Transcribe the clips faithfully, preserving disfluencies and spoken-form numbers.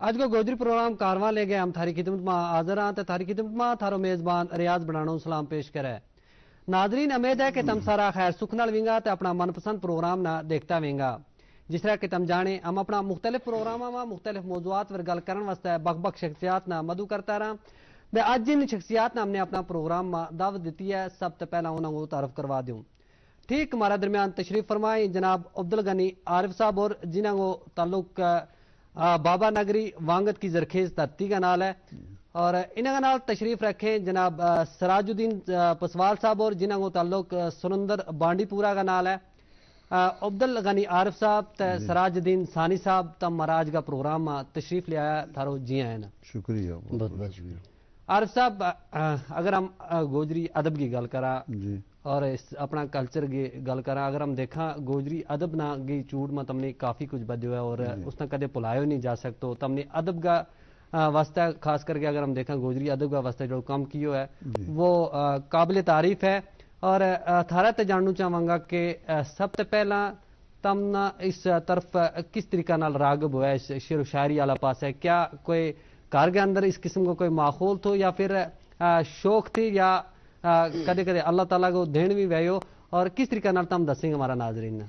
اج کو گوجری پروگرام کارواں لے گئے ہم تھاری خدمت ما حاضر ہاں تے تھاری خدمت ما تھارو میزبان ریاض بنانو سلام پیش کرے۔ ناظرین، امید ہے کہ تم سارا خیر سکھ نال وینگا تے اپنا من پسند پروگرام نا دیکھتا وینگا۔ جس طرح کہ تم جانے، ہم اپنا مختلف پروگراماں ما مختلف موضوعات پر گل کرن واسطے بک بک شخصیات نا مدعو کرتا رہا۔ تے اج ان شخصیات نا ہم نے اپنا پروگرام ما دعوت دیتی ہے۔ سب تے پہلا انہاں کو تعارف کروا دیوں۔ ٹھیک ہمارا درمیان تشریف فرمائیں جناب عبدالغنی عارف صاحب اور جنہاں کو تعلق بابا نگری وانگت کی زرخیز دھرتی کا نال ہے۔ اور انہاں کا نال تشریف رکھیں جناب سراج الدین پسوال صاحب اور جنہاں کو تعلق سنندر بانڈی پورا کا نال ہے۔ عبدالغنی عارف صاحب تے سراج الدین ثانی صاحب تم مہاراج کا پروگرام ما تشریف لے آیا، تھارو جی آیا نا۔ شکریہ۔ بہت بہت شکریہ۔ عارف صاحب، اگر ہم گوجری ادب کی گل کرا، اور اپنا کلچر کی گل کرا، اگر ہم دیکھاں گوجری ادب نا کی چوٹ ما تم نے کافی کچھ بدیو ہے اور اس نا کدے پلایو نہیں جا سکتو۔ تم نے ادب کا واسطہ، خاص کر کے اگر ہم دیکھاں گوجری ادب کا واسطہ جو کم کیو ہے، وہ قابل تعریف ہے۔ اور تھارا تے جاننو چاہواں گا کہ سب تے پہلا تم نا اس طرف کس طریقہ نال راغب ہوا ہے، اس شعر و شاعری والا پاس ہے؟ کیا کوئی گھر کے اندر اس قسم کو کوئی ماحول تھو یا پھر شوق تھی یا کدے کدے اللہ تعالی کو دین بھی ویو؟ اور کس طریقہ نال تم دسیں گے ہمارا ناظرین نا؟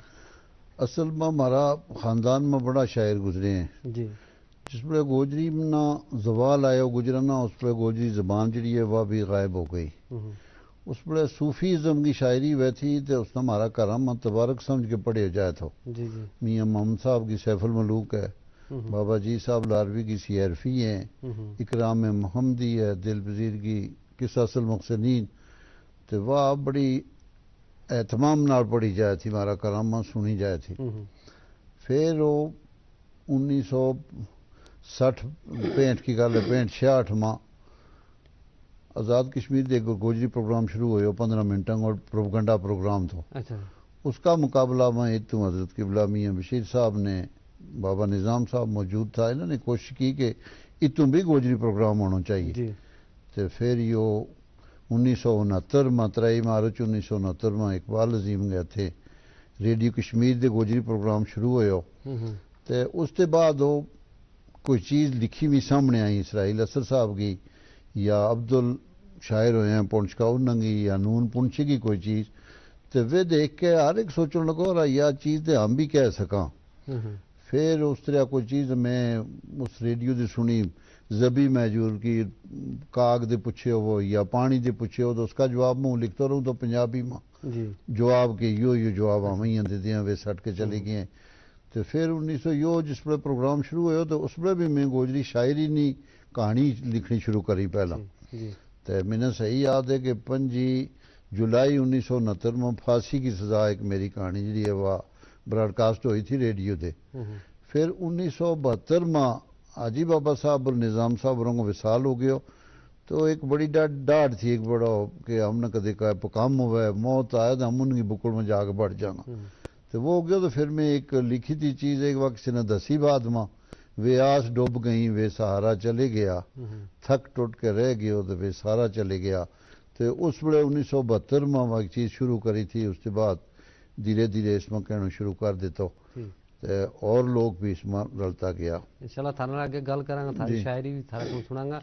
اصل ما ہمارا خاندان ما بڑا شاعر گزرے ہیں۔ جی۔ جس بڑے گوجری نا زوال آیا گجرا نا، اس بڑے گوجری زبان جڑی ہے وہ بھی غائب ہو گئی۔ اس بڑے صوفی ازم کی شاعری ہوئے تھی تے اس نا ہمارا گھر ما تبارک سمجھ کے پڑھے جائے تھو۔ جی جی۔ میاں محمد صاحب کی سیف الملوک ہے، بابا جی صاحب لاروی کی سیرفی ہیں، اکرام محمدی ہے، دل پذیر کی قصص المخسنین، تے واہ بڑی اہتمام نال پڑھی جائے تھی، مارا کلام ما سنی جائے تھی۔ پھر وہ انیس سو سٹھ، پینٹ کی گل ہے، پینٹ چھیاٹھ ما آزاد کشمیر دے گوجری پروگرام شروع ہوئے ہو، پندرہ منٹاں اور پروپگنڈا پروگرام تھو۔ اس کا مقابلہ میں اتوں حضرت قبلہ میاں بشیر صاحب نے، بابا نظام صاحب موجود تھا، انہوں نے کوشش کی کہ اتوں بھی گوجری پروگرام ہونا چاہیے۔ تے پھر یوہ انیس سو انہتر ما ترائی مارچ انیس سو انہتر ما اقبال عظیم گیا تھے، ریڈیو کشمیر دے گوجری پروگرام شروع ہویو۔ تے اس دے بعد وہ کوئی چیز لکھی وی سامنے آئی اسرائیل اسر صاحب کی یا عبدل شاعر ہوئے ہیں پنچ کا انہاں کی یا نون پنچی کی کوئی چیز، تے وہ دیکھ کے ہر ایک سوچن لگو اور یا چیز تے ہم بھی کہہ سکاں۔ پھر اس طرح کوئی چیز میں اس ریڈیو دی سنی، زبی میجور کی کاگ دے پچھے ہو یا پانی دے پچھے ہو تو اس کا جواب میں لکھتا رہوں تو پنجابی ما جواب کے یو یو جواب ہم ہی دے دیاں ویس ہٹ کے چلی گئے ہیں۔ تو پھر انیس سو یو جس پر پروگرام شروع ہویا تو اس پر بھی میں گوجری شاعری نی کہانی لکھنی شروع کری پہلا۔ تے میں نا صحیح یاد ہے کہ پنجی جولائی انیس سو انہتر ما پھاسی کی سزا ایک میری کہانی جیڑی ہے وہ براڈکاسٹ ہوئی تھی ریڈیو دے۔ پھر انیس سو بہتر ما حاجی بابا صاحب اور نظام صاحب اور ان کو وصال ہو گیو۔ تو ایک بڑی ڈاڈ تھی ایک بڑا کہ ہم نا کدے کا پکام ہوئے موت آیا تو ہم ان کی بکڑ ما جا کے بڑھ جانا۔ تو وہ ہو گیو تو پھر میں ایک لکھی تھی چیز ایک وقت سے نا دسی بعد ما ویاس ڈوب گئی ویسہارا چلے گیا، تھک ٹوٹ کے رہ گیو تو ویسہارا چلے گیا۔ تو اس بڑے انیس سو بہتر ما وہ ایک چیز شروع کری تھی اس کے بعد دھیرے دھیرے اس ما کہنو شروع کر دیتو۔ تے اور لوگ بھی اس ما رلتا گیا۔ انشاءاللہ تھارا نال اگے گل کراں گا، تھاری شاعری بھی تھارا کول سناں گا۔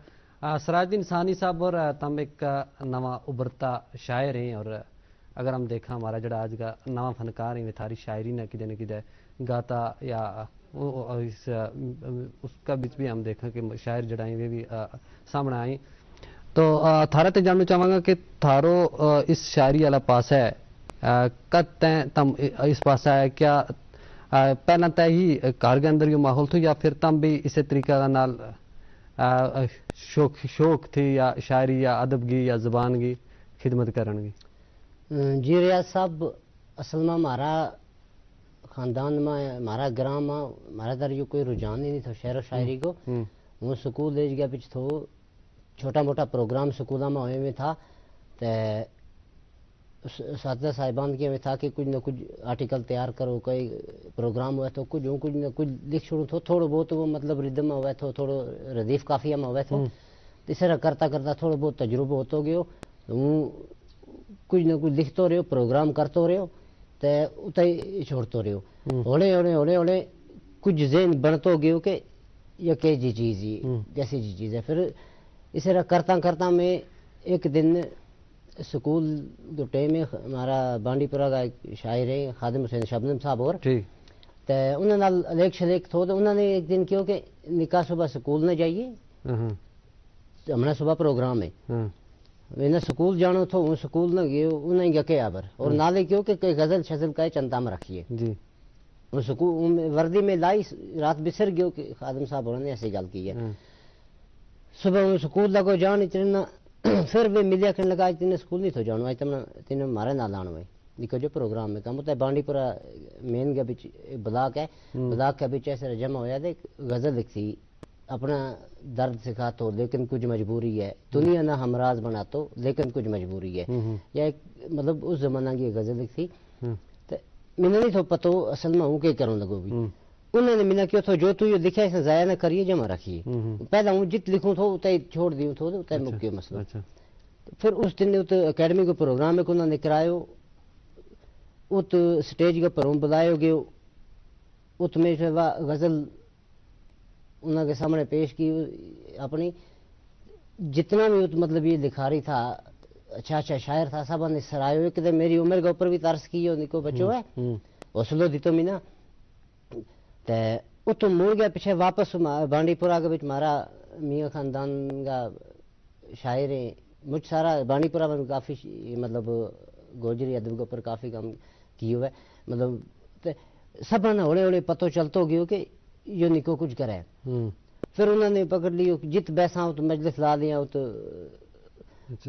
سراج الدین ثانی صاحب اور تم ایک نواں ابھرتا شاعر ہیں اور اگر ہم دیکھاں ہمارا جڑا آج کا نواں فنکار ہیں وہ تھاری شاعری نہ کدے نہ کدے گاتا یا اس کا بچ بھی ہم دیکھاں کہ شاعر جڑا ہیں وہ بھی سامنے آئیں۔ تو تھارے تے جانو چاہواں گا کہ تھارو اس شاعری والا پاسا ہے، کد تیں تم اس پاسا ہے؟ کیا پہلاں تے ہی گھر کے اندر یوہ ماحول تھو یا پھر تم بھی اسے طریقہ کا نال شوق تھی یا شاعری یا ادب کی یا زبان کی خدمت کرن کی؟ جی ریاض صاحب، اصل ما ہمارا خاندان ما، ہمارا گراں ما، ہمارا در یوہ کوئی رجحان ہی نہیں تھو شعر و شاعری کو۔ ہوں سکول دیج گیا پچ تھو، چھوٹا موٹا پروگرام سکولاں ما ہوئے میں تھا، تے اساتذہ صاحبان کے میں تھا کہ کچھ نہ کچھ آرٹیکل تیار کرو، کوئی پروگرام ہوئے تھو کچھ ہوں کچھ نہ کچھ لکھ چھوڑوں تھو، تھوڑو بہت وہ مطلب ردم ما ہوئے تھو، تھوڑو ردیف قافیہ ما ہوئے تھو۔ اس طرح کرتا کرتا تھوڑو بہت تجربو ہوتو گیو۔ ہوں کچھ نہ کچھ لکھتو رہیو، پروگرام کرتو رہیو، تے اتھا ہی چھوڑتو رہیو۔ ہولے ہولے ہولے ہولے کچھ ذہن بنتو گیو کہ یا کہہ جی چیز ہی، جیسی جی چیز ہے۔ پھر اس طرح کرتا کرتا میں ایک دن سکول کو ٹائم ہے، ہمارا بانڈی پورا کا ایک شاعر ہے خادم حسین شبنم صاحب، اور تے انہاں نال الیک شلیک تھو، تو انہاں نے ایک دن کہیو کہ نکا صبح سکول نہ جائیے، ہمنا صبح پروگرام ہے۔ میں نہ سکول جانو تھو، ہوں سکول نہ گیو، انہاں ہی گکے آبر اور نالے کہیو کہ کوئی غزل شزل کا چنتا میں رکھیے۔ ہوں سکول وردی میں لائی، رات بسر گیو کہ خادم صاحب ہونا نے ایسی گل کی ہے۔ صبح ہوں سکول لگو جان اتنے نا، پھر بھی ملیا کہنے لگا، آج تینے سکول نہیں تھو جانو، آج تمنا تینے مارے نال آنو ہے۔ نکو جو پروگرام میں کم ہوتا ہے، بانڈی پورا مین کے بچ بلاک ہے، بلاک کے بچ ایسے جمع ہویا تھے، غزل لکھ تھی۔ اپنا درد سکھا تو لیکن کچھ مجبوری ہے، دنیا نہ ہمراز بنا تو لیکن کچھ مجبوری ہے۔ یا ایک، مطلب، اس زمانہ کی ایک غزل لکھ تھی۔ تے منا نہیں تھو پتو اصل میں ہوں کے کروں لگو بھی۔ انہوں نے منا کہیو تھو جو تو یہ لکھا ہے، اس نے ضائع نہ کریے، جمع رکھیے۔ پہلا ہوں جت لکھوں تھو اتنا ہی چھوڑ دیوں تھو، اتنا ہی مک گیو مسئلہ۔ پھر اس دن ات اکیڈمی کو پروگرام ہے کہ انہوں نے کرایو، ات سٹیج کا پروں بلایو گیو۔ ات میں غزل انہاں کے سامنے پیش کی۔ اپنی جتنا بھی ات مطلب یہ لکھاری تھا، اچھا اچھا شاعر تھا، سب نے سرایو۔ ایک تے میری عمر کے اوپر بھی ترس کی، نکو بچو ہے، حوصلو دیتو مینا۔ تے اتو مڑ گیا پچھے واپس بانڈی پورا کے بچ مارا میاں خاندان کا شاعر ہیں، مچ سارا بانڈی پورا میں کافی، مطلب، گوجری ادب کے اوپر کافی کم کیو ہے۔ مطلب، تے سبھاں نا ہوڑے ہوڑے پتو چلتو گیو کہ یوہ نکو کچھ کرے۔ پھر انہوں نے پکڑ لیو، جت بیساں ات مجلس لا لیاں ات،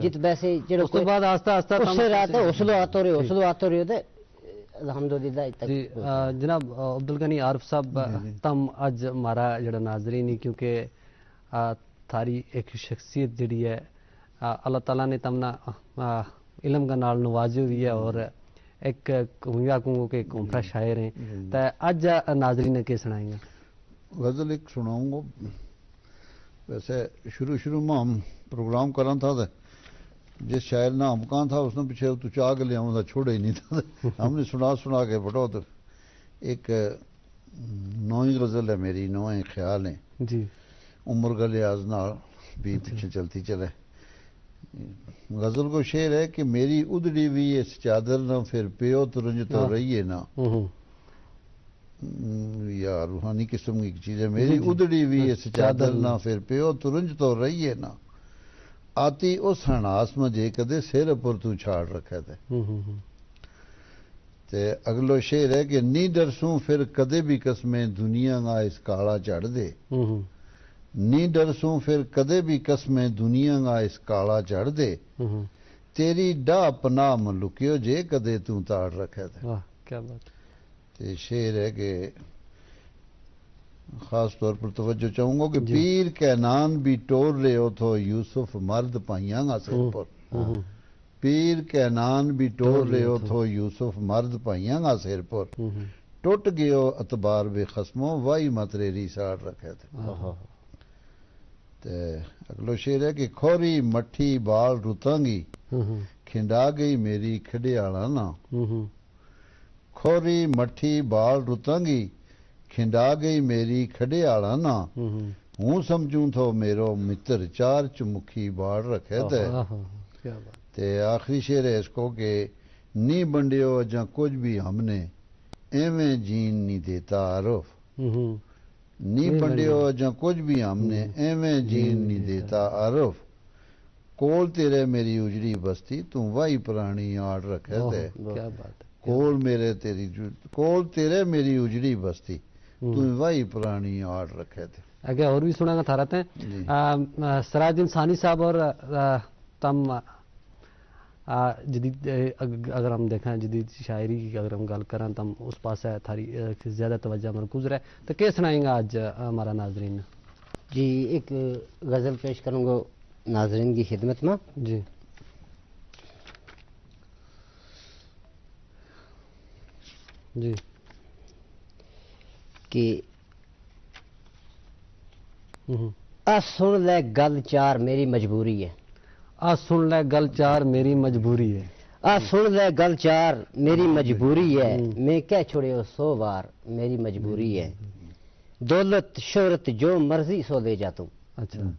جت بیسے جڑو اس تو بعد آہستہ آہستہ اس سے رات حوصلو آتو رہیو، حوصلو آتو رہیو تے الحمدللہ اتنا جی۔ جناب عبدالغنی عارف صاحب، تم اج ہمارا جڑا ناظرین ہی، کیونکہ تھاری ایک شخصیت جڑی ہے، اللہ تعالیٰ نے تمنا علم کا نال نوازی ہوئی ہے، اور ایک ہونگا کوں کہ کونپڑا شاعر ہیں۔ تے اج ناظرین نے کے سنائیں گا؟ غزل ایک سناؤں گا۔ ویسے شروع شروع میں ہم پروگرام کرنا تھا، جس شاعر نا ہم کہاں تھا، اس نے پچھے تو چاہ کے لے ہم چھوڑے ہی نہیں تھا۔ ہم نے سنا سنا کے بٹو تو ایک نوئی غزل ہے میری، نوئی خیال ہیں۔ جی۔ عمر کا لحاظ نال بھی پچھے چلتی چلے۔ غزل کو شعر ہے کہ میری ادڑی ہوئی اس چادر نا پھر پیو ترنج تو رہیے نا۔ یا روحانی قسم کی ایک چیز ہے، میری ادڑی ہوئی اس چادر نا پھر پیو ترنج تو رہیے نا۔ آتی اس ہناس ما جے کدے سر پر تو چھاڑ رکھے تھے۔ تے اگلو شعر ہے کہ نی ڈرسوں پھر کدے بھی قسمیں دنیا گا اس کالا چڑھ دے۔ نی ڈرسوں پھر کدے بھی قسمیں دنیا گا اس کالا چڑھ دے۔ تیری ڈاہ پناہ ما لکیو جے کدے توں تاڑ رکھے تھے۔ تے شعر ہے کہ خاص طور پر توجہ چاہوں گا کہ پیر کینان بھی ٹور رہے ہو تھو یوسف مرد پائیاں گا سر پر۔ پیر کینان بھی ٹور رہیو تھو یوسف مرد پہیاں گا سر پر۔ ٹوٹ گیو اتبار بے خسمو وائی متریری ساڑ رکھے تھے۔ تے اگلو شعر ہے کہ کھوری مٹھی بال رتاں گی کھنڈا گئی میری کھڈے آڑا نا۔ کھوری مٹھی بال رتاں گی کھنڈا گئی میری کھڈے آڑا نا۔ ہوں سمجھوں تھو میرو متر چار چمکھی باڑ رکھے تھے۔ تے آخری شعر ہے اس کو کہ نی بنڈیو اجاں کچھ بھی ہم نے ایویں جین نی دیتا عارف۔ نی بنڈیو اجاں کچھ بھی ہم نے ایویں جین نی دیتا عارف۔ کول تیرے میری اجڑی بستی توں واہی پرانی آڑ رکھے تھے۔ کول میرے تیری کول تیرے میری اجڑی بستی توں واہی پرانی آڑ رکھے تھے۔ اگے اور بھی سنا گا تھارا تے۔ سراج الدین ثانی صاحب اور تم جدید اگر ہم دیکھیں جدید شاعری کی اگر ہم گل کریں تم اس پاسے تھاری زیادہ توجہ مرکوز رہے تو کہہ سنائیں گا اج ہمارا ناظرین؟ جی، ایک غزل پیش کروں گا ناظرین کی خدمت ما۔ جی۔ جی۔ کہ آ سن لے گل چار میری مجبوری ہے۔ آ سن لے گل چار میری مجبوری ہے۔ آ سن لے گل چار میری مجبوری ہے۔ میں کہہ چھوڑیو سو وار میری مجبوری ہے۔ دولت شہرت جو مرضی سو لے جاتوں۔ اچھا۔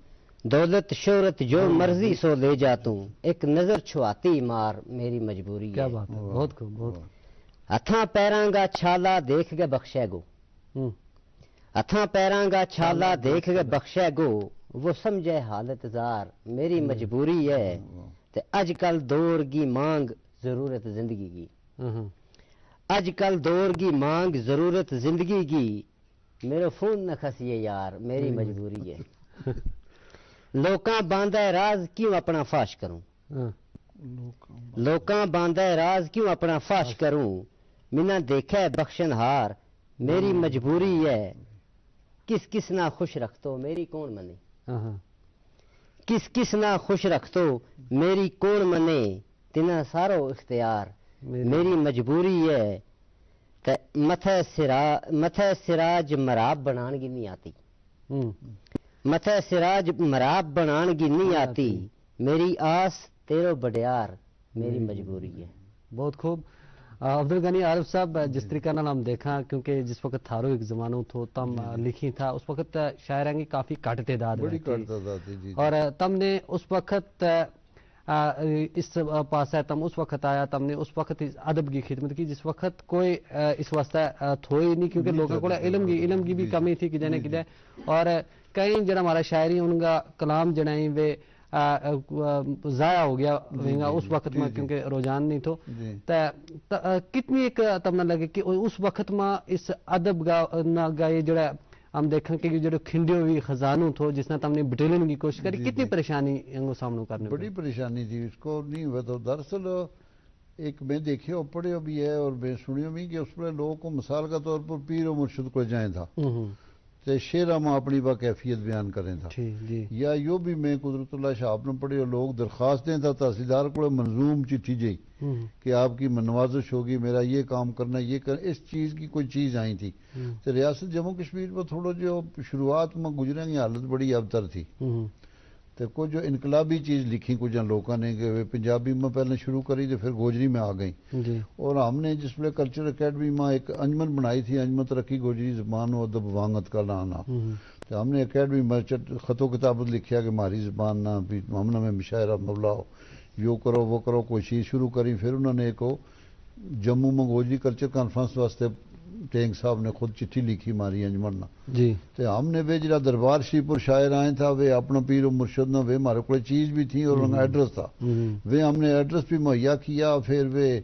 دولت شہرت جو مرضی سو لے جاتوں، ایک نظر چھواتی مار، میری مجبوری ہے۔ کیا بات ہے، بہت خوب، بہت خوب۔ ہتھاں پیراں کا چھالا دیکھ کے بخشے گو۔ ہتھاں پیراں کا چھالا دیکھ کے بخشے گو، وہ سمجھے حالت زار، میری مجبوری ہے۔ تے اج کل دور کی مانگ، ضرورت زندگی کی۔ اج کل دور کی مانگ، ضرورت زندگی کی۔ میرو فون نہ کھسیے یار، میری مجبوری ہے۔ لوکاں باندھے راز کیوں اپنا فاش کروں؟ لوکاں باندھے راز کیوں اپنا فاش کروں؟ منا دیکھے بخشن ہار، میری مجبوری ہے۔ کس کس نا خوش رکھتو، میری کون منے؟ کس کس نا خوش رکھتو، میری کون منے؟ تنا سارو اختیار، میری مجبوری ہے۔ تے متھے سرا متھے سراج مراب بنان کی نہیں آتی۔ متھے سراج مراب بنان کی نہیں آتی۔ میری آس، تیرو بڈیار، میری مجبوری ہے۔ بہت خوب۔ عبدالغنی عارف صاحب، جس طریقہ نال ہم دیکھا، کیونکہ جس وقت تھارو ایک زمانو تھو، تم لکھی تھا، اس وقت شاعراں کی کافی گھٹ تعداد رہتی۔ اور تم نے اس وقت اس پاسے تم اس وقت آیا، تم نے اس وقت اس ادب کی خدمت کی جس وقت کوئی اس واسطے تھو ہی نہیں، کیونکہ لوگوں کو علم کی علم کی بھی کمی تھی کہ جنے کدے۔ اور کئی جڑا ہمارا شاعری ان کا کلام جڑا ہیں وہ ضائع ہو گیا، اس وقت میں کیونکہ رجحان نہیں تھو۔ کتنی ایک تم نہ لگے کہ اس وقت میں اس ادب کا یہ جڑا ہم دیکھاں کہ یہ جڑا کھنڈیو ہوئی خزانو تھو جس نے تم نے بٹیلن کی کوشش کری، کتنی پریشانی ان کو سامنو کرنے بڑی پریشانی تھی، اس کو نہیں ہوا تو دراصل ایک میں دیکھیو پڑھیو بھی ہے اور میں سنیو بھی کہ اس پر لوگوں کو مثال کا طور پر پیر و مرشد کو جائیں تھا۔ تے شعراں ما اپنی با کیفیت بیان کریں تھا۔ یا یوہ بھی میں قدرت اللہ شہاب نو پڑھیو، لوگ درخواست دیں تھا تحصیلدار کو منظوم چٹھی جائی کہ آپ کی نوازش ہوگی، میرا یہ کام کرنا، یہ کر اس چیز کی کوئی چیز آئی تھی۔ تے ریاست جموں کشمیر پر تھوڑو جو شروعات ما گزریں کی حالت بڑی ابتر تھی۔ تے کچھ جو انقلابی چیز لکھی کچھ لوکاں نے کہ وہ پنجابی ما پہلے شروع کری تے پھر گوجری میں آ گئی۔ اور ہم نے جس ویلے کلچر اکیڈمی ما ایک انجمن بنائی تھی، انجمن ترقی گوجری زبان و ادب وانگت کا نام نا۔ تے ہم نے اکیڈمی ما خط و کتابت لکھیا کہ ماری زبان نا بھی ہم نا میں مشاعرہ مولا ہو، یو کرو وہ کرو کوئی چیز شروع کری۔ پھر انہوں نے ایک جموں ما گوجری کلچر کانفرنس واسطے ٹینگ صاحب نے خود چٹھی لکھی ماری انجمن نا۔ تے ہم نے ویہ جڑا دربار شریف پر شاعر آئیں تھا، ویہ اپنا پیر و مرشد نا ویہ مارے کولے چیز بھی تھی اور انہاں کا ایڈریس تھا۔ ویہ ہم نے ایڈریس بھی مہیا کیا، پھر ویہ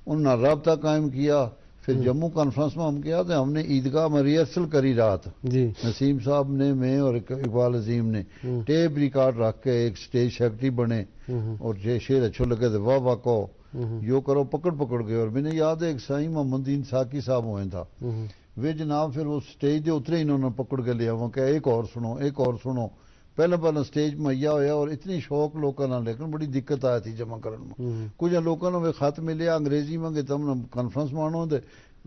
انہاں نا رابطہ قائم کیا۔ پھر جموں کانفرنس ما ہم کیا تے ہم نے عیدگاہ ما ریہرسل کری رات۔ نسیم صاحب نے، میں اور اقبال عظیم نے ٹیپ ریکارڈ رکھ کے ایک سٹیج سیکرٹری بنے۔ اور جے شعر اچھو لگے تے واہ واہ کہو۔ یو کرو پکڑ پکڑ گئے اور میں نے یاد ہے ایک سائیں محمد دین ساقی صاحب ہوئے تھا۔ ویہ جناب پھر اس سٹیج دے اترے انہوں نے پکڑ کے لیا ہوا کہ ایک اور سنو، ایک اور سنو۔ پہلا پہلا سٹیج ما یا ہویا اور اتنی شوق لوکاں نا لیکن بڑی دقت آیا تھی جمع کرن ما۔ کچھ لوکاں نا ویہ خط ملیا انگریزی ما کہ تم نا کانفرنس ما آنو دے،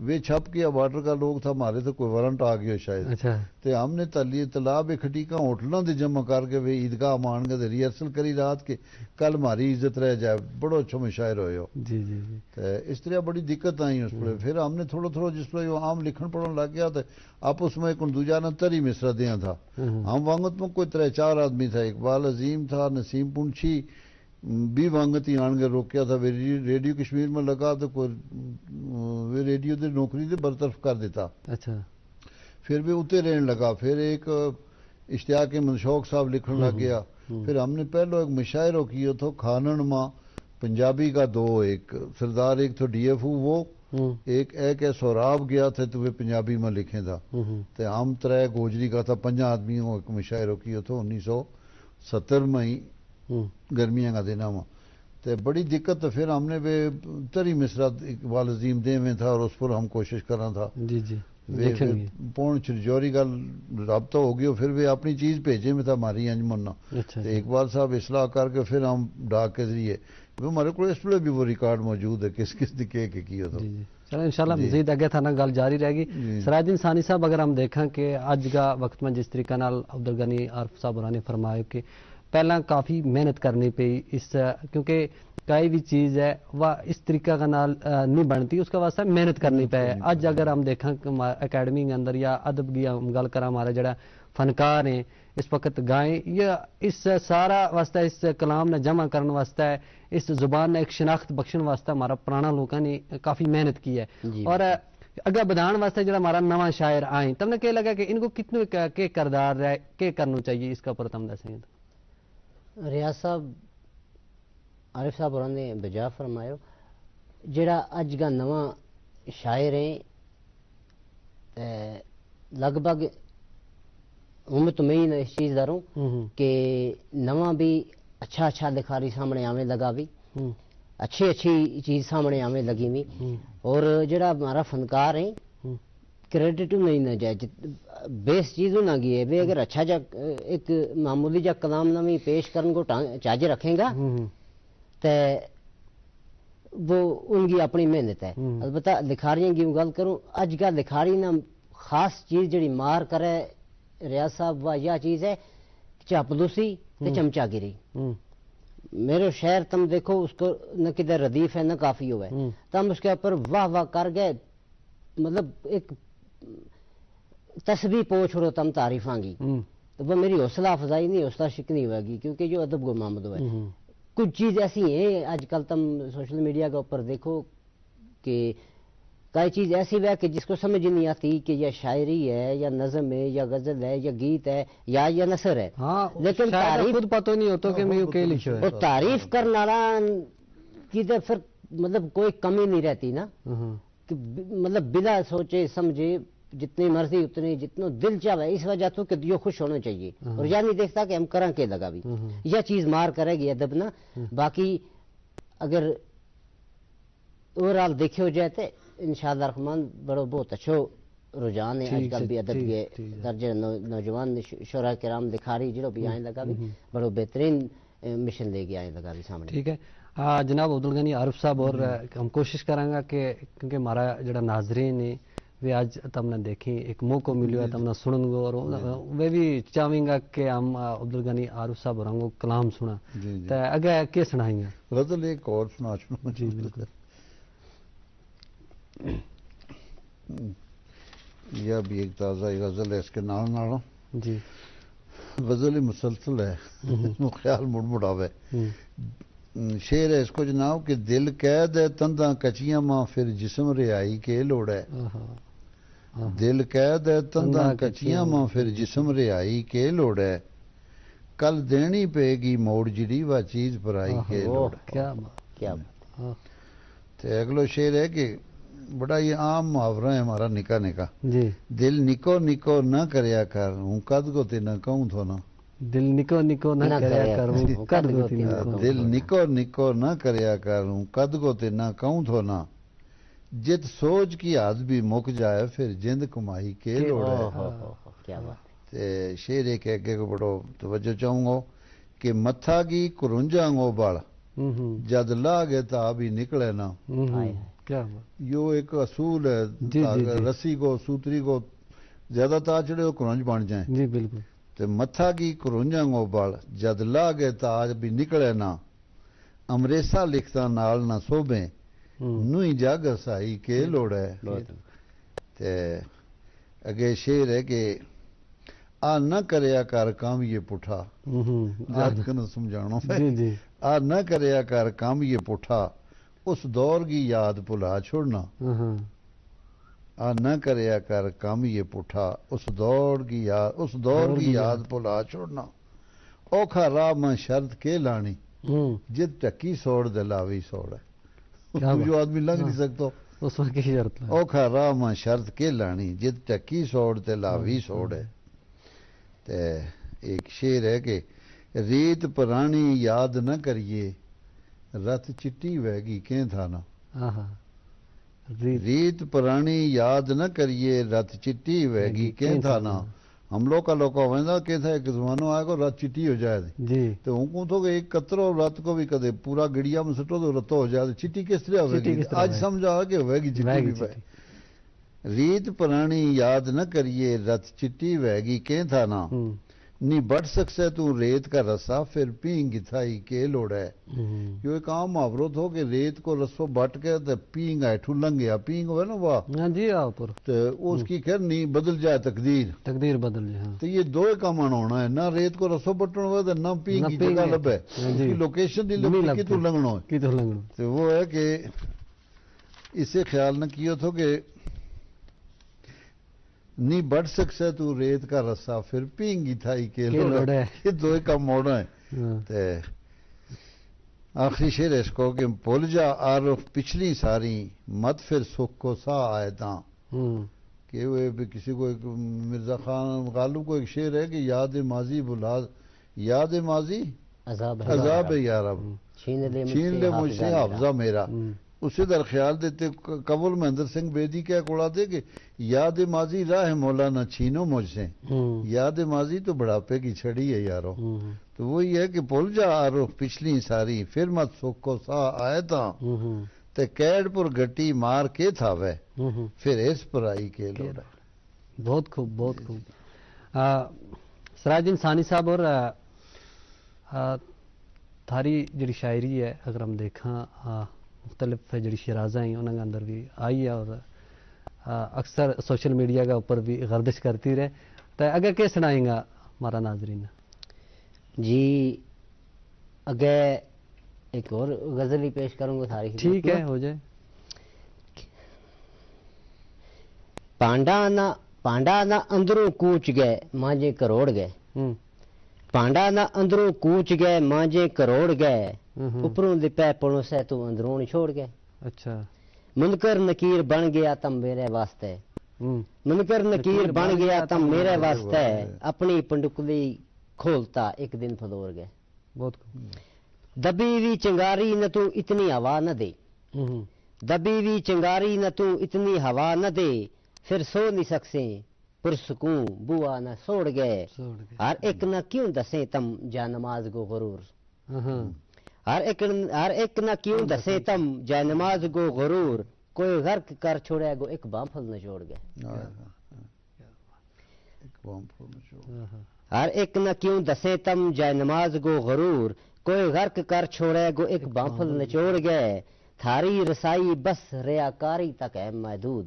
ویہ چھپ کے بارڈر کا لوگ تھا مارے تو کوئی ورنٹ آ گیا شاید۔ تے ہم نے تلی تلاب اکھٹی کا ہوٹلاں دے جمع کر کے ویہ عیدگاہ ما آن کے تے ریہرسل کری رات کے کل ماری عزت رہ جائے۔ بڑو اچھو مشاعر ہویو۔ تے اس طرح بڑی دقت آئی اس پر۔ پھر ہم نے تھوڑو تھوڑو جس پر وہ عام لکھن پڑھن لگ گیا تے آپس ما ایک دوجا نا تری مصرا دیاں تھا۔ ہم وانگت ما کوئی ترے چار آدمی تھا، اقبال عظیم تھا، نسیم پنچھی، بھی وانگت ہی آن کے روکیا تھا۔ ویہ ریڈیو کشمیر ما لگا تو کوئی ویہ ریڈیو دے نوکری دے برطرف کر دیتا۔ پھر ویہ اتے رہن لگا۔ پھر ایک اشتیاق احمد شوق صاحب لکھن لگ گیا۔ پھر ہم نے پہلو ایک مشاعرو کیو تھو کھانن ما پنجابی کا دو، ایک سردار ایک تھو ڈی ایف او وہ ایک ایک ہے سہراب گیا تھے تو ویہ پنجابی ما لکھیں تھا۔ تے ہم ترے گوجری کا تھا پنجا آدمی ہوں ایک مشاعرو کیو تھو انیس سو ستر ما ہی گرمیاں کا دینا ما۔ تے بڑی دقت تو پھر ہم نے ویہ تری مصرا اقبال عظیم دے میں تھا اور اس پر ہم کوشش کرنا تھا۔ پون چھرجوری گل رابطہ ہو گیو پھر ویہ اپنی چیز بھیجے میں تھا ماری انجمن نا۔ تے اقبال صاحب اصلاح کر کے پھر ہم ڈاک کے ذریعے ویہ مارے کول اس ویلے بھی وہ ریکارڈ موجود ہے کس کس دی کے کے کیو تھو۔ چلو انشاءاللہ مزید اگے تھا نا گل جاری رہ گی۔ سراج الدین ثانی صاحب اگر ہم دیکھاں کہ اج کا وقت ما جس طریقہ نال عبدالغنی عارف صاحب ہوراں نے فرمایا کہ پہلاں کافی محنت کرنی پئی اس، کیونکہ کائی وی چیز ہے وہ اس طریقہ کا نال نہیں بنتی، اس کا واسطے محنت کرنی پے۔ اج اگر ہم دیکھاں اکیڈمی کے اندر یا ادب کی ہم گل کراں، ہمارا جیڑا فنکار ہیں اس وقت گائیں یا اس سارا واسطے، اس کلام نا جمع کرن واسطے، اس زبان نا ایک شناخت بخشن واسطے ہمارا پرانا لوکاں نے کافی محنت کی ہے۔ اور اگے بدھان واسطے جیڑا ہمارا نواں شاعر آئیں، تم نا کہہ لگا کہ ان کو کتنو کے کردار رہے، کے کرنو چاہیے؟ اس کا پر تم دسیں۔ ریاض صاحب، عارف صاحب ہوراں نے بجا فرمایو، جیڑا اج کا نواں شاعر ہیں، لگ بھگ ہوں میں تمہیں اس چیز دا رہوں کہ نواں بھی اچھا اچھا لکھاری سامنے آویں لگا بھی، اچھی اچھی چیز سامنے آویں لگی بھی۔ اور جیڑا ہمارا فنکار ہیں، کریڈٹ نہیں نہ جائے، بیس چیز نہ گئی ہے۔ اگر اچھا جا ایک معمولی جا کلام نہ بھی پیش کرن کو چاجے رکھیں گا، تے وہ ان کی اپنی محنت ہے۔ البتہ لکھاریاں کی گل کروں، اج کا لکھاری نا خاص چیز جڑی مار کرے، ریاض صاحب، واہ یا چیز ہے، چاپلوسی تے چمچا گری۔ میرو شہر تم دیکھو، اس کو نہ کدھر ردیف ہے نہ کافی ہوا ہے۔ تم اس کے اپر واہ واہ کر گئے، مطلب ایک تسبیح پوچھ رہو تم تعریفاں کی۔ تو وہ میری حوصلہ افزائی نہیں، حوصلہ شکنی ہوئے گی، کیونکہ جو ادب کو معاملو ہے۔ کچھ چیز ایسی ہیں، آج کل تم سوشل میڈیا کے اپر دیکھو کہ کائی چیز ایسی ہوئے کہ جس کو سمجھ ہی نہیں آتی کہ یا شاعری ہے یا نظم ہے یا غزل ہے یا گیت ہے یا یا نثر ہے۔ لیکن تعریف خود پتو نہیں ہوتا کہ میں یو کے لکھو ہے۔ تعریف کرنا کی تو پھر مطلب کوئی کمی نہیں رہتی نا۔ مطلب بلا سوچے سمجھے جتنی مرضی اتنی جتنو دل چاہے، اس وجہ تو کہ دیو خوش ہونا چاہیے۔ اور یا نہیں دیکھتا کہ ہم کراں کے لگا بھی، یا چیز مار کرے گی ادب نا۔ باقی اگر اوور آل دیکھے ہو جائے تو انشاءاللہ الرحمن بڑو بہت اچھو رجحان ہے۔ آج کل بھی ادب کے درجے نوجوان شعراء کرام لکھاری جڑو بھی آئیں لگا بھی بڑو بہترین مشن لے گیا ہے لگا بھی سامنے۔ ٹھیک ہے۔ جناب عبدالغنی عارف صاحب، اور ہم کوشش کراں گا کہ کیونکہ ہمارا جڑا ناظرین ہے وہ آج تم نے دیکھیں، ایک موقع ملیو ہے تم نے سنن گو، اور وہ بھی چاہیں گا کہ ہم عبدالغنی عارف صاحب اور کو کلام سنا۔ تے اگے کے سنائیں گا؟ غزل ایک اور سنا چھوڑوں۔ جی بالکل۔ یا بھی ایک تازہ ہی غزل ہے اس کے نال نال۔ جی۔ غزل ہی مسلسل ہے۔ وہ خیال مڑ مڑ آوے۔ شعر ہے اس کو جناب کہ دل قید ہے تنداں کچیاں ماں پھر جسم رہائی کے لوڑ ہے۔ دل قید ہے تنداں کچیاں ماں پھر جسم رہائی کے لوڑ ہے۔ کل دینی پے گی موڑ جڑی وا چیز پرائی کے لوڑ ہے۔ کیا بات۔ تے اگلو شعر ہے کہ بڑا یہ عام محاورہ ہے ہمارا نکا نکا۔ جی۔ دل نکو نکو نہ کریا کر، ہوں کد کو تے نہ کہوں تھو نا۔ دل نکو نکو نہ کریا کر، ہوں کد کو تے نہ کہوں تھو نا۔ دل نکو نکو نہ کریا کر، ہوں کد کو تے نہ کہوں تھو نا۔ جت سوچ کی حد بھی مک جائے پھر جند کمائی کے لوڑ ہے۔ کیا بات۔ تے شعر ایک ہے کہ بڑو توجہ چاہوں گا کہ متھا کی کرنجاں گو بڑ جد لاہ گئے تا بھی نکلے نا۔ کیا بات۔ یو ایک اصول ہے، رسی کو سوتری کو زیادہ تا چڑھے ہو کرنج بن جائیں۔ جی بالکل۔ تے متھا کی کرنجاں گو بڑ جد لاہ گئے تا بھی نکلے نا۔ امریسا لکھتا نال نہ سوبیں، نوئی جگ ہسائی کے لوڑ ہے۔ تے اگے شعر ہے کہ آ نہ کریا کر کام یہ پٹھا۔ یاد کرنا سمجھانو ہے۔ آ نہ کریا کر کام یہ پٹھا، اس دور کی یاد بھلا چھوڑنا۔ آ نہ کریا کر کام یہ پٹھا، اس دور کی یاد، اس دور کی یاد بھلا چھوڑنا۔ اوکھا راہ ماں شرط کے لانی، جت ٹکی سوڑ دلاوی سوڑ ہے۔ جو آدمی لنگ نہیں سکتو۔ اوکھا راہ ماں شرط کے لانی، جت ٹکی سوڑ دلاوی سوڑ ہے۔ تے ایک شعر ہے کہ ریت پرانی یاد نہ کریے، رت چٹی وہے گی کہیں تھا نا۔ ریت پرانی یاد نہ کریے، رت چٹی وہے گی کہیں تھا نا۔ ہم لوکا لوکا ویندا کہیں تھا ایک زمانو آئے کو رت چٹی ہو جائے۔ جی۔ تو ہوں کہوں تو کہ ایک قطرو رت کو بھی کدے پورا گڑیا میں سٹو تو رتو ہو جائے، تو چٹی کس طرح ہوئے گی؟ آج سمجھا کہ ہوئے گی چٹی بھی پائے۔ ریت پرانی یاد نہ کریے، رت چٹی وہے گی کہیں تھا نا۔ نہیں بٹ سکسے تو ریت کا رسا، فر پینگ کی تھائی کے لوڑے۔ یوہ ایک عام محاورو تھو کہ ریت کو رسو بٹ کے تے پینگ ہیٹھو لنگ گیا، پینگ ہوئے نا واہ۔ ہاں جی، آ اپر۔ تے اس کی خیر نہیں بدل جائے تقدیر۔ تقدیر بدل جائے، ہاں۔ تے یہ دوئے کم آنا ہونا ہے، نہ ریت کو رسو بٹن ہوئے تے نہ پینگ کی جگہ لبھے۔ اس کی لوکیشن دی لبھے، کتوں لنگنو ہے۔ تے وہ ہے کہ اسے خیال نہ کیو تھو کہ نہیں بٹ سکسے تو ریت کا رسا، فر پینگی تھائی کے لوڑا۔ یہ دوئے کم موڑا ہے۔ تے آخری شعر ہے اس کو کہ بھل جا عارف پچھلی ساری، مت فر سکھ کو ساہ آئے تاں۔ کہ وہ بھی کسی کو ایک، مرزا خان غالب کو ایک شعر ہے کہ یاد ماضی بھلا، یاد ماضی عذاب ہے یارب۔ چھین لے مجھ سے حافظہ میرا۔ اسی در خیال دیتے، قبول مہندر سنگھ بیدی کہہ کوڑا تھے کہ یاد ماضی راہ مولا نہ چھینو مجھ سے۔ یاد ماضی تو بڑھاپے کی چھڑی ہے یارو۔ تو وہی ہے کہ بھل جا عارف پچھلی ساری، فر مت سکھ کو ساہ آئے تاں۔ تے کیڈ پر گٹی مار کے تھا وے، فر اس پر آئی کے لوڑا۔ بہت خوب، بہت خوب۔ سراج انسانی صاحب، اور تھاری جڑی شاعری ہے، اگر ہم دیکھاں، مختلف جڑی شیرازہ ہیں انہاں کے اندر بھی آئی ہے، اور اکثر سوشل میڈیا کے اوپر بھی گردش کرتی رہے۔ تو اگر کہہ سنائیں گا ہمارا ناظرین؟ جی، اگے ایک اور غزل ہی پیش کروں گا ساری خدمت۔ ٹھیک ہے، ہو جائے۔ پانڈا نہ، پانڈا نہ اندروں کوچ گئے، مانجے کروڑ گئے۔ پانڈا نہ اندروں کوچ گئے، مانجے کروڑ گئے۔ اپروں دپے پنو سے تو اندرون چھوڑ گئے۔ اچھا۔ منکر نکیر بن گیا تم میرے واسطے۔ منکر نکیر بن گیا تم میرے واسطے، اپنی پنڈکلی کھولتا ایک دن پھلور گئے۔ بہت خوب۔ دبی وی چنگاری نہ تو اتنی ہوا نہ دے۔ دبی وی چنگاری نہ تو اتنی ہوا نہ دے، فر سو نہیں سکسیں پرسکوں بوا نہ سوڑ گئے۔ ہر ایک نہ کیوں دسیں تم جا نماز گو غرور۔ ہر ایک، ہر ایک نہ کیوں دسیں تم جا نماز گو غرور، کوئی غرق کر چھوڑے گو ایک بانپھل نہ چھوڑ گئے۔ ہر ایک نہ کیوں دسیں تم جائے نماز گو غرور، کوئی غرق کر چھوڑے گو ایک بانپھل نچوڑ گئے۔ تھاری رسائی بس ریاکاری تک ہے محدود۔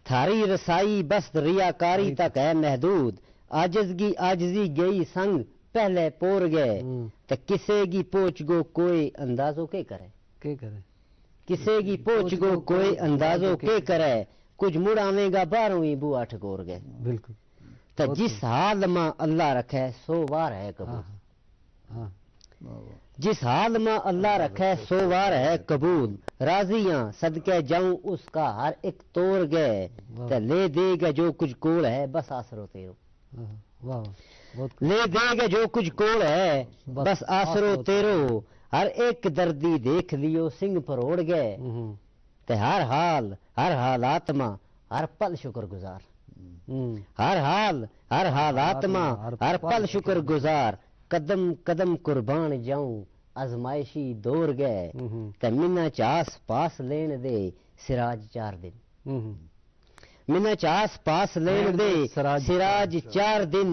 تھاری رسائی بس ریاکاری تک ہے محدود۔ عاجزگی عاجزی گئی سنگ پہلے پور گئے۔ تے کسے گی پوچ گو کوئی اندازو کے کرے؟ کسے کی پوچھ گو کوئی اندازو کے کرے؟ کجھ مڑ آویں گا باہروں ہی بوا ٹھکور گئے۔ بالکل۔ تے جس حال ما اللہ رکھے سو وار ہے قبول۔ جس حال ما اللہ رکھے سو وار ہے قبول۔ راضی ہاں صدقے جاؤں اس کا ہر ایک تور گئے۔ تے لے دے گا جو کجھ کول ہے بس آسرو تیرو۔ لے دے گا جو کجھ کول ہے بس آسرو تیرو۔ ہر ایک دردی دیکھ لیو سنگھ پروڑ گئے۔ تے ہر حال ہر حالات ما ہر پل شکر گزار۔ ہر حال ہر حالات ما ہر پل شکر گزار۔ قدم قدم قربان جاؤں آزمائشی دور گئے۔ تے منا چاس پاس لین دے سراج چار دن۔ منا چاس پاس لین دے سراج چار دن۔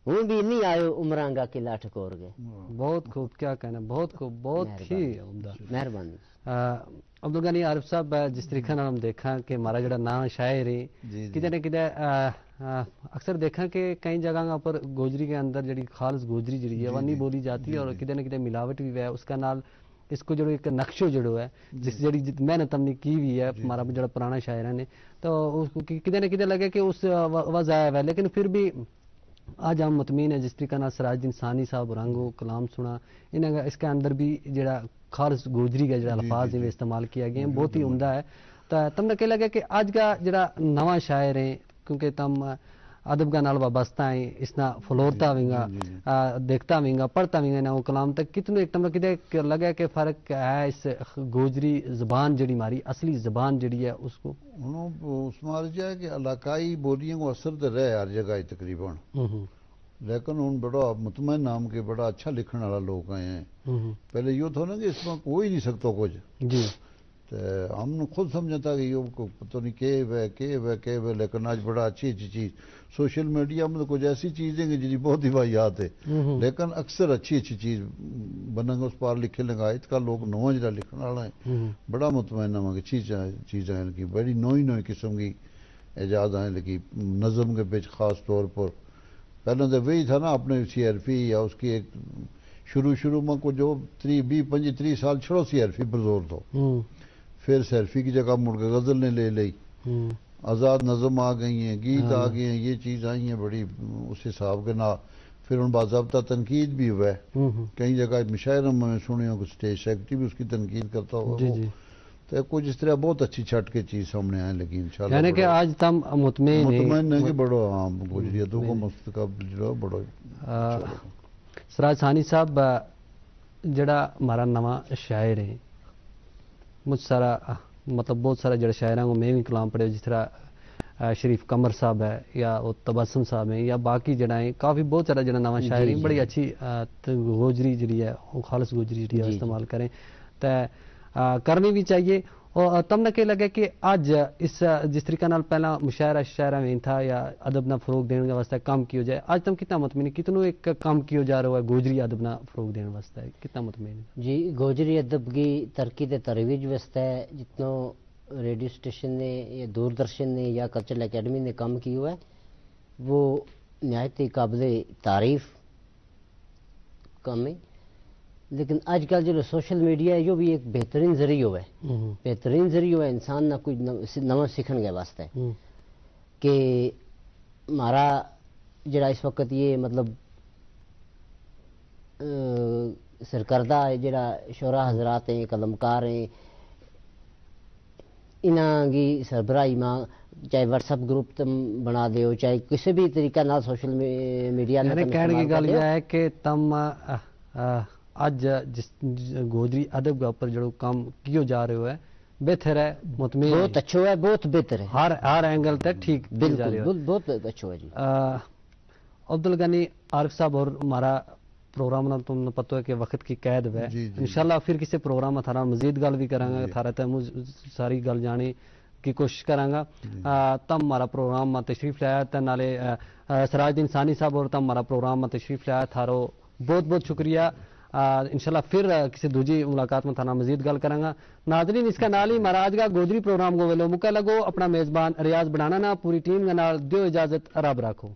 ہوں بھی نہیں آیو عمراں گا قلعہ ٹھکور گئے۔ بہت خوب، کیا کہنا، بہت خوب، بہت ہی عمدہ۔ مہربانی۔ عبدالغنی عارف صاحب، جس طریقے نال ہم دیکھاں کہ ہمارا جڑا ناں شاعر ہے، کدے نہ کدے اکثر دیکھاں کہ کئی جگہ پر گوجری کے اندر جڑی خالص گوجری جڑی ہے وہ نہیں بولی جاتی ہے اور کدے نہ کدے ملاوٹ بھی ہے اس کا نال۔ اس کو جڑو ایک نقشو جڑو ہے، جس جڑی محنت ہم نے کی ہوئی ہے ہمارا جڑا پرانا شاعرہ نے، تو اس کو کدے نہ کدے لگے کہ اس وضع ہے، لیکن پھر بھی آج ہم مطمئن ہیں جس طریقہ نال سراج الدین ثانی صاحب رنگ و کلام سنا، انہاں کا اس کے اندر بھی جڑا خالص گوجری کا جڑا الفاظ ہیں وہ استعمال کیا گیا ہیں، بہت ہی عمدہ ہے۔ تو تم نے کہہ لگا کہ آج کا جڑا نواں شاعر ہیں، کیونکہ تم ادب کا نال وابستہ ہیں، اس نا فلورتا ہوئیں گا، دیکھتا ہوئیں گا، پڑھتا ہوئیں گا انہاں کو کلام تک کتنو ایک تم نے کدے لگا کہ فرق ہے اس گوجری زبان جڑی ہماری اصلی زبان جڑی ہے اس کو؟ اس مارجا ہے کہ علاقائی بولیاں کو اثر تو رہے ہر جگہ ہی تقریبا، لیکن ہن بڑا مطمئن نام کے بڑا اچھا لکھن والا لوگ آئے ہیں۔ پہلے یوہ تھو نا کہ اس ما کوئی نہیں سکتو کچھ۔ جی۔ تے ہم خود سمجھتا کہ یوہ پتو نہیں کہہ وے کہہ وے کہہ وے لیکن اج بڑا اچھی اچھی چیز سوشل میڈیا میں تو کچھ ایسی چیزیں کہ جنہیں بہت ہی واحد ہے۔ لیکن اکثر اچھی اچھی چیز بننگا اس پار لکھے لگا اتکا لوگ نواں جڑا لکھن والا ہیں۔ بڑا مطمئنہ ہاں کہ چیزاں چیزاں ہیں لگی بڑی نوئی نوئی قسم کی ایجاد ہیں لگی۔ نظم کے بچ خاص طور پر پہلے تو وہی تھا نا اپنے سی آر پی یا اس کی ایک شروع شروع میں کچھ جو تری بیس پنجی تری سال چھڑو سی آر پی پر زور تھو۔ پھر سی آر پی کی جگہ مڑ کے غزل نے لے لئی۔ آزاد نظم آ گئی ہیں گیت آ گئے ہیں یہ چیز آئی ہیں بڑی اس حساب کے نال۔ پھر ان باضابطہ تنقید بھی ہوا ہے۔ کئی جگہ مشاعرہ میں سنے ہو کہ سٹیج سیکرٹری بھی اس کی تنقید کرتا ہوا۔ تو کچھ اس طرح بہت اچھی چھٹ کے چیز سامنے آئیں لگی انشاءاللہ یعنی کہ آج تم مطمئن مطمئن ہے کہ بڑو عام گزری ہے دو کو مستقبل جو ہے بڑو۔ سراج ثانی صاحب، جڑا ہمارا نواں شاعر ہے، مجھ سارا مطلب بہت سارا جڑا شاعراں کو میں بھی کلام پڑھے جس طرح شریف قمر صاحب ہے یا وہ تبسم صاحب ہیں یا باقی جڑا ہیں کافی بہت سارا جڑا نواں شاعر ہیں بڑی اچھی گوجری جڑی ہے، وہ خالص گوجری جڑی ہے استعمال کریں۔ تے کرنی بھی چاہیے۔ اور تم نے کہہ لگے کہ اج اس جس طریقے نال پہلا مشاعرہ شاعرہ میں تھا یا ادب نا فروغ دینے کے واسطے کم کیو جائے، اج تم کتنا مطمئن کتنو ایک کم کیو جا رہا ہے گوجری ادب نا فروغ دینے واسطے کتنا مطمئن؟ جی، گوجری ادب کی ترقی تے ترویج واسطے جتنو ریڈیو اسٹیشن نے یا دوردرشن نے یا کلچرل اکیڈمی نے کم کیو ہے، وہ نہایت ہی قابل تعریف کم ہے۔ لیکن اج کل جو سوشل میڈیا ہے یوہ بھی ایک بہترین ذریعو ہے۔ بہترین ذریعو ہے انسان نا کوئی نواں سیکھن کے واسطے کہ مارا جڑا اس وقت یہ مطلب سرکردہ ہے جڑا شعرا حضرات ہیں قلمکار ہیں، انہاں کی سربراہی ما چاہے واٹس ایپ گروپ تم بنا دیو چاہے کسے بھی طریقہ نال سوشل میڈیا میں کہنے کی گل یہ ہے کہ تم اج جس گودری ادب کا اپر جڑو کام کیو جا رہے ہوئے بہتر ہے، مطمئن بہت اچھو ہے، بہت بہتر ہے۔ ہر اینگل تے ٹھیک کیو جا رہے ہوئے۔ عبدالغنی عارف صاحب اور ہمارا پروگرام نا تم نا پتو ہے کہ وقت کی قید ہوئے۔ انشاءاللہ پھر کسے پروگرام ما تھارا مزید گل بھی کراں گا، تھارا تے ساری گل جانے کی کوشش کراں گا۔ تم ہمارا پروگرام ما تشریف لایا تے نالے سراج دین ثانی صاحب اور تم ہمارا پروگرام ما تشریف لایا، تھارو بہت بہت شکریہ۔ انشاءاللہ پھر کسے دوجی ملاقات ما تھارا مزید گل کراں گا۔ ناظرین اس کا نال ہی ہمارا اج کا گودری پروگرام کو ویلو مکہ لگو۔ اپنا میزبان ریاض بڑھانا نا پوری ٹیم کا نال دیو اجازت، رب رکھو۔